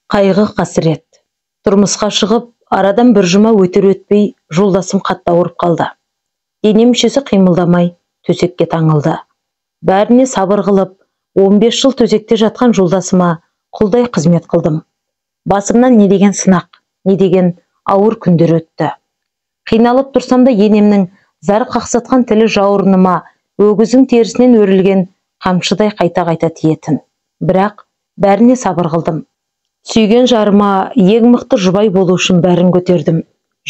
Қайғы қасірет. Тұрмысқа шығып, арадан бір жұма өтер өтпей жолдасым қатты ауырып қалды. Дене мүшесі қимылдамай төсекке таңылды. Бәріне сабыр қылып, 15 жыл төсекте жатқан жолдасыма құлдай қызмет қылдым. Басымнан не деген сынақ, не деген ауыр күндер өтті. Қиналып тұрсам да енемнің зар қақсатқан тілі жауырыныма өгіздің терісінен өрілген қамшыдай қайта-қайта тиетін. Бірақ бәріне сабыр қылдым. Сүйген жарыма ең мықты жұбай болу үшін бәрін көтердім.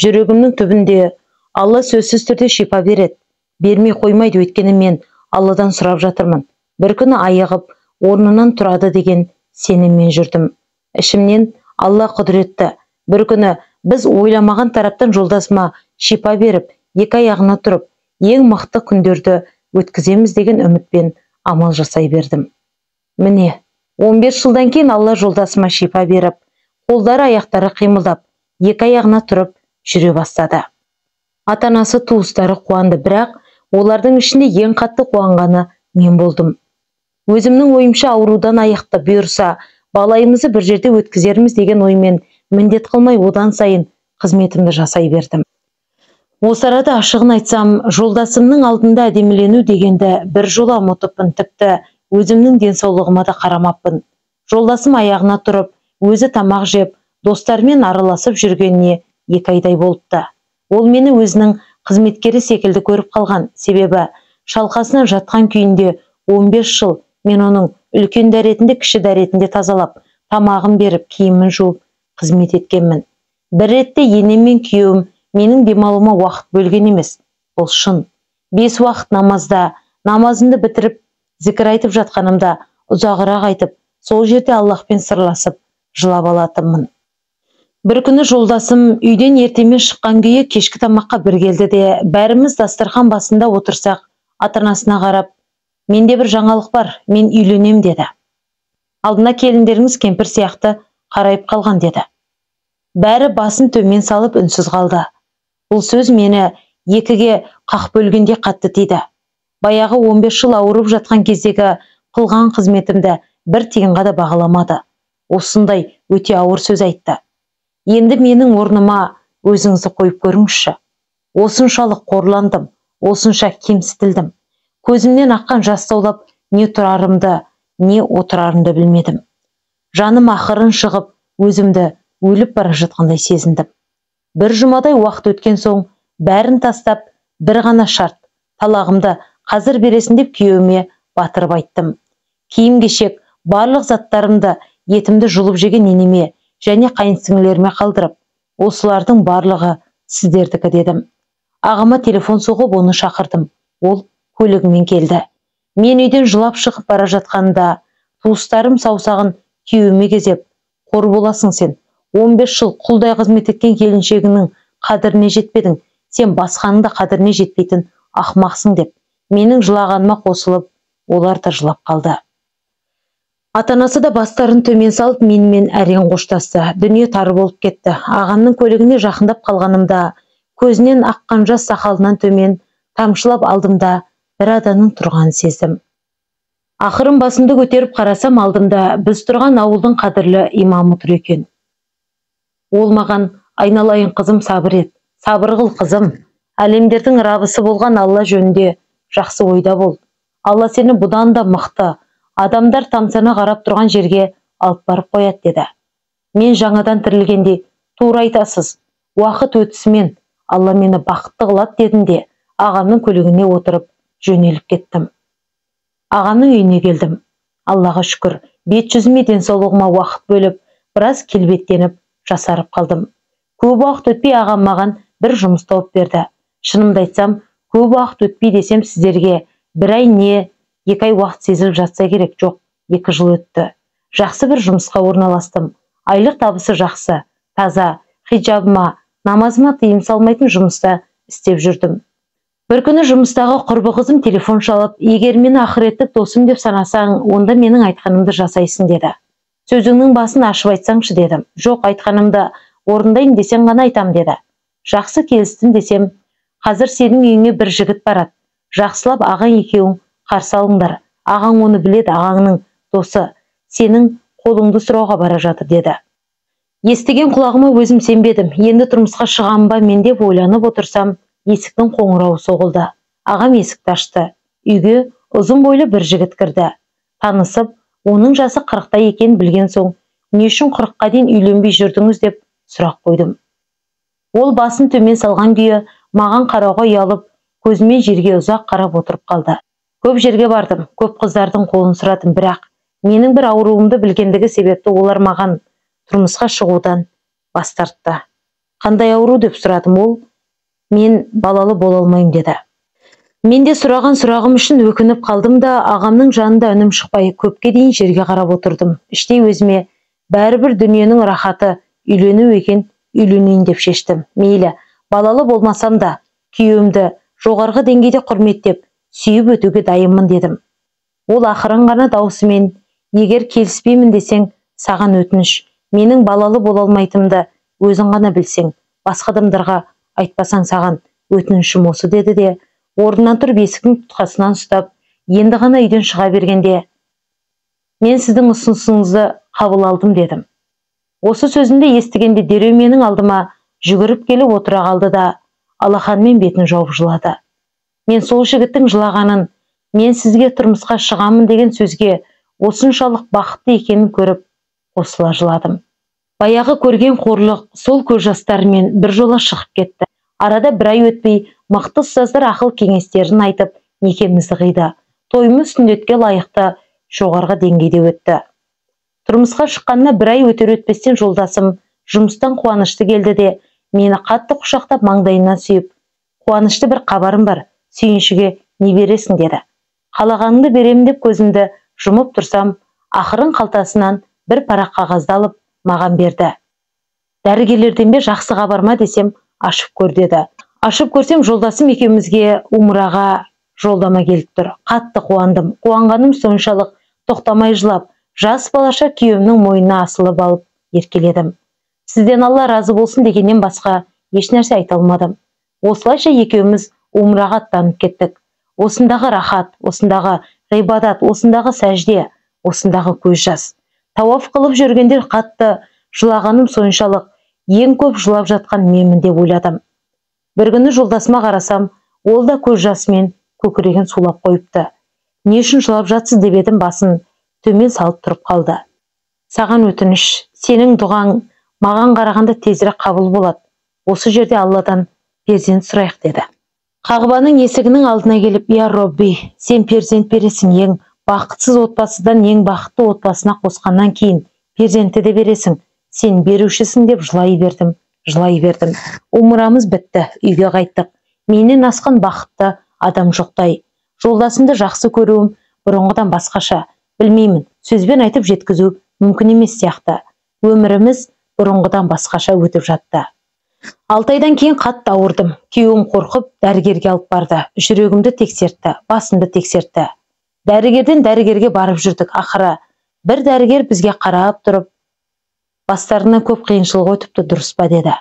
Жүрегімнің түбінде Алла сөзсіз түрде шипа береді. Бермей қоймайды, өйткені мен Алладан сұрап жатырмын. Бір күні айығып, орнынан тұрады деген сеніммен жүрдім. Ішімнен Алла құдіретті. Бір күні біз ойламаған тараптан жолдасыма шипа беріп, екі аяғына тұрып, ең мықты күндерді өткіземіз деген үмітпен амал жасай бердім. Міне, 15 жылдан кейін Алла жолдасыма шипа беріп, қолдары аяқтары қимылдап, екі аяғына тұрып жүре бастады. Ата-анасы, туыстары қуанды, бірақ олардың ішінде ең қатты қуанғаны мен болдым. Өзімнің ойымша аурудан айықты, бұйырса, балайымызды бір жерде өткізерміз деген оймен міндет қылмай одан сайын қызметімді жасай бердім. Осы арада ашығын айтсам, жолдасымның алдында әдемілену дегенді бір жола ұмытыппын, тіпті өзімнің денсаулығыма да қарамаппын. Жолдасым аяғына тұрып, өзі тамақ жеп, достарымен араласып жүргеніне 2 айдай болыпты. Ол мені өзінің қызметкері секілді көріп қалған, себебі шалқасынан жатқан күйінде 15 жыл мен оның үлкен дәретінде, кіші дәретінде тазалап, тамағын беріп, киімін жуып, қызмет еткенмін. Бір ретте енем мен күйеуім менің демалуыма уақыт бөлген емес. Бұл шын. 5 уақыт намазда, намазымды бітіріп, зікір айтып жатқанымда ұзағырақ айтып, сол жерде Аллахпен сырласып, жылап алатынмын. Бір күні жолдасым үйден ертемен шыққан күйі кешкі тамаққа бір келді де, бәріміз дастархан басында отырсақ, ата-анасына қарап, менде бір жаңалық бар, мен үйленем деді. Алдына келіндеріңіз кемпір сияқты қарайып қалған деді. Бәрі басын төмен салып үнсіз қалды. Бұл сөз мені екіге қақ бөлгенде қатты тиді. Баяғы 15 жыл ауырып жатқан кездегі қылған қызметімді бір тиынға да бағаламады. Осындай өте ауыр сөз айтты. Енді менің орныма өзіңізді қойып көріңізші. Осыншалық қорландым, осынша кемсітілдім. Көзімнен аққан жас саулап не тұрарымды, не отырарымды білмедім. Жаным ақырын шығып, өзімді өліп бара жатқандай сезіндім. Бір жұмадай уақыт өткен соң бәрін тастап, бір ғана шарт, талағымды қазір бересің деп күйеуіме батырып айттым. Киім-кешек, барлық заттарымды, етімді жұлып жеген енеме және қайынсіңлілеріме қалдырып, осылардың барлығы сіздердікі дедім. Ағама телефон соғып оны шақырдым. Ол көлігімен келді. Мен үйден жылап шығып бара жатқанда туыстарым саусағын күйеуіме кезеп, қор боласың сен. 15 жыл құлдай қызмет еткен келіншегіңнің қадіріне жетпедің, сен басқаның да қадіріне жетпейтін ақымақсың деп, менің жылағаныма қосылып, олар да жылап қалды. Ата-анасы да бастарын төмен салып, менімен әрең қоштасты. Дүние тар болып кетті. Ағамның көлігіне жақындап қалғанымда, көзінен аққан жас сақалынан төмен тамшылап алдымда бір адамның тұрғанын сездім. Ақырын басымды көтеріп қарасам, алдымда біз тұрған ауылдың қадірлі имамы тұр екен. Ол маған, айналайын қызым, сабыр ет, сабыр қыл қызым, әлемдердің рабысы болған Алла жөнінде жақсы ойда бол. Алла сені бұдан да мықты, адамдар тамсана қарап тұрған жерге алып барып қояды деді. Мен жаңадан тірілгендей, тура айтасыз, уақыт өтісімен Алла мені бақытты қылады дедім де, ағамның көлігіне отырып жөнеліп кеттім. Ағамның үйіне келдім. Аллаға шүкір, бет жүзіме, денсаулығыма уақыт бөліп, біраз келбеттеніп, жасарып қалдым. Көп уақыт өтпей ағам маған бір жұмыс тауып берді. Шынымды айтсам, көп уақыт өтпей десем сіздерге бір ай не 2 ай уақыт сезіліп жатса керек, жоқ, 2 жыл өтті. Жақсы бір жұмысқа орналастым. Айлық табысы жақсы, таза, хиджабыма, намазыма тыйым салмайтын жұмыста істеп жүрдім. Бір күні жұмыстағы құрбы қызым телефон шалып, егер мені ақыреттік досым деп санасаң, онда менің айтқанымды жасайсың деді. Сөзіңнің басын ашып айтсаңшы дедім. Жоқ, айтқанымды орындайын десең ғана айтам деді. Жақсы келістім десем, қазір сенің үйіңе бір жігіт барады. Жақсылап ағаң екеуің қарсы алыңдар. Ағаң оны біледі, ағаңның досы. Сенің қолыңды сұрауға бара жатыр деді. Естіген құлағыма өзім сенбедім. Енді тұрмысқа шығам ба мен деп ойланып отырсам, есіктің қоңырауы соғылды. Ағам есікті ашты. Үйге ұзын бойлы бір жігіт кірді. Танысып, оның жасы 40-та екенін білген соң, не үшін 40-қа дейін үйленбей жүрдіңіз деп сұрақ қойдым. Ол басын төмен салған күйі маған қарауға ұялып, көзімен жерге ұзақ қарап отырып қалды. Көп жерге бардым, көп қыздардың қолын сұрадым, бірақ менің бір ауруымды білгендігі себепті олар маған тұрмысқа шығудан бас тартты. Қандай ауру деп сұрадым, ол мен балалы бола алмаймын деді. Мен де сұраған сұрағым үшін өкініп қалдым да, ағамның жанында үнім шықпай көпке дейін жерге қарап отырдым. Іштей өзіме бәрібір дүниенің рахаты үйлену екен, үйленейін деп шештім. Мейлі, балалы болмасам да күйеуімді жоғарғы деңгейде құрметтеп, сүйіп өтуге дайынмын дедім. Ол ақырын ғана даусымен, егер келіспеймін десең, саған өтініш, менің балалы бола алмайтынымды өзің ғана білсең, басқа адамдарға айтпасаң саған өтінішім осы деді де, орнынан тұрып есіктің тұтқасынан ұстап, енді ғана үйден шыға бергенде, мен сіздің ұсынысыңызды қабыл алдым дедім. Осы сөзімді естігенде дереу менің алдыма жүгіріп келіп отыра қалды да, алақанымен бетін жауып жылады. Мен сол жігіттің жылағанын, мен сізге тұрмысқа шығамын деген сөзге осыншалық бақытты екенін көріп, қосыла жыладым. Баяғы көрген қорлық сол көз жастарымен бір жола шығып кетті. Арада бір ай өтпей, мықты ұстаздар ақыл кеңестерін айтып, некемізді қиды. Тойымыз сүннетке лайықты жоғарғы деңгейде өтті. Тұрмысқа шыққанына бір ай өтер өтпестен жолдасым жұмыстан қуанышты келді де, мені қатты құшақтап маңдайымнан сүйіп, қуанышты бір хабарым бар, сүйіншіге не бересің деді. Қалағаныңды беремін деп көзімді жұмып тұрсам, ақырын қалтасынан бір парақ қағазды алып маған берді. Дәрігерлерден бе жақсы хабар ма десем, ашып көр деді. Ашып көрсем, жолдасым екеумізге умраға жолдама келіп тұр. Қатты қуандым. Қуанғаным соншалық тоқтамай жылап, жас балаша күйеуімнің мойнына асылып алып еркеледім. Сізден Алла разы болсын дегеннен басқа ешнәрсе айта алмадым. Осылайша екеуміз умраға аттанып кеттік. Осындағы рахат, осындағы ғибадат, осындағы сәжде, осындағы көз жас. Тауаф қылып жүргендер қатты жылағаным соншалық, ең көп жылап жатқан менмін деп ойладым. Бір күні жолдасыма қарасам, ол да көз жасымен көкірегін сулап қойыпты. Не үшін жылап жатсыз деп едім, басын төмен салып тұрып қалды. Саған өтініш, сенің дұғаң маған қарағанда тезірек қабыл болады. Осы жерде Алладан перзент сұрайық деді. Қағбаның есігінің алдына келіп, я Робби, сен перзент бересің, ең бақытсыз отбасыдан ең бақытты отбасына қосқаннан кейін перзентті де бересің, сен берушісің деп жылай бердім, жылай бердім. Умрамыз бітті, үйге қайттық. Менен асқан бақытты адам жоқтай. Жолдасымды жақсы көруім бұрынғыдан басқаша. Білмеймін, сөзбен айтып жеткізу мүмкін емес сияқты. Өміріміз бұрынғыдан басқаша өтіп жатты. 6 айдан кейін қатты ауырдым. Күйеуім қорқып дәрігерге алып барды. Жүрегімді тексертті, басымды тексертті. Дәрігерден дәрігерге барып жүрдік. Ақыры бір дәрігер бізге қарап тұрып, бастарынан көп қиыншылық өтіпті, дұрыс па деді.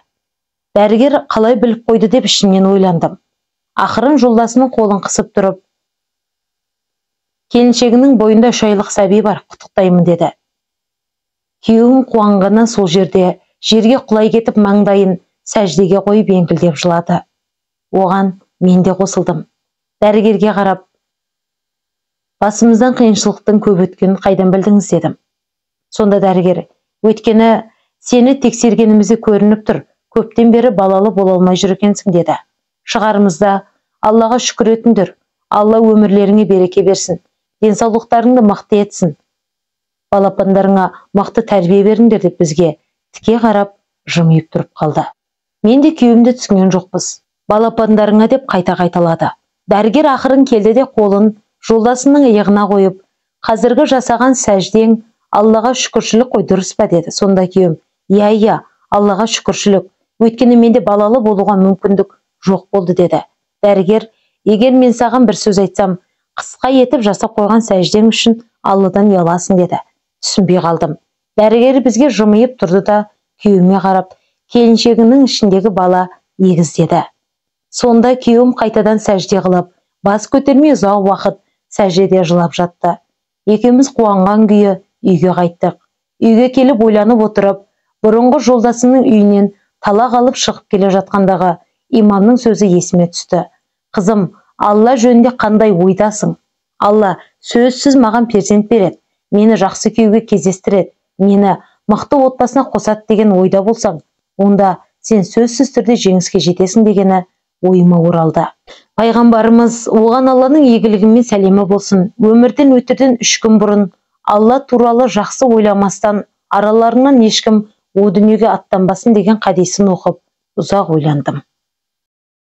Дәрігер қалай біліп қойды деп ішімнен ойландым. Ақырын жолдасының қолын қысып тұрып, келіншегінің бойында 3 айлық сәби бар, құттықтаймын деді. Күйеуім қуанғаннан сол жерде жерге құлай кетіп, маңдайын сәждеге қойып еңкілдеп жылады. Оған мен де қосылдым. Дәрігерге қарап, басымыздан қиыншылықтың көп өткенін қайдан білдіңіз дедім. Сонда дәрігер, өйткені сені тексергенімізде көрініп тұр, көптен бері балалы бола алмай жүр екенсің деді. Шығарымызда Аллаға шүкір етіңдер, Алла өмірлеріңе береке берсін, денсаулықтарыңды мықты етсін, балапандарыңа мықты тәрбие беріңдер деп бізге тіке қарап жымиып тұрып қалды. Мен де күйеуімді түсінген жоқпыз. Балапандарыңа деп қайта қайталады. Дәрігер ақырын келді де қолын жолдасының иығына қойып, қазіргі жасаған сәждең Аллаға шүкіршілік қой, дұрыс па деді. Сонда күйеуім, иә, иә, Аллаға шүкіршілік, өйткені менде балалы болуға мүмкіндік жоқ болды деді. Дәрігер, егер мен саған бір сөз айтсам, қысқа етіп жасап қойған сәждең үшін Алладан ұяласың деді. Түсінбей қалдым. Дәрігер бізге жымиып тұрды да күйеуіме қарап, келіншегінің ішіндегі бала егіз деді. Сонда күйеуім қайтадан сәжде қылып, бас көтермей ұзақ уақыт сәждеде жылап жатты. Екеуміз қуанған күйі үйге қайттық. Үйге келіп ойланып отырып, Бұрынғы жолдасымның үйінен талақ алып шығып келе жатқандағы имамның сөзі есіме түсті. Қызым, Алла жөнінде қандай ойдасың? Алла сөзсіз маған перзент береді, мені жақсы күйеуге кездестіреді, мені мықты отбасына қосады деген ойда болсаң, онда сен сөзсіз түрде жеңіске жетесің дегені ойыма оралды. Пайғамбарымыз, оған Алланың игілігі мен сәлемі болсын, өмірден өтерден 3 күн бұрын Алла туралы жақсы ойламастан араларынан ешкім о дүниеге аттанбасын деген хадисін оқып, ұзақ ойландым.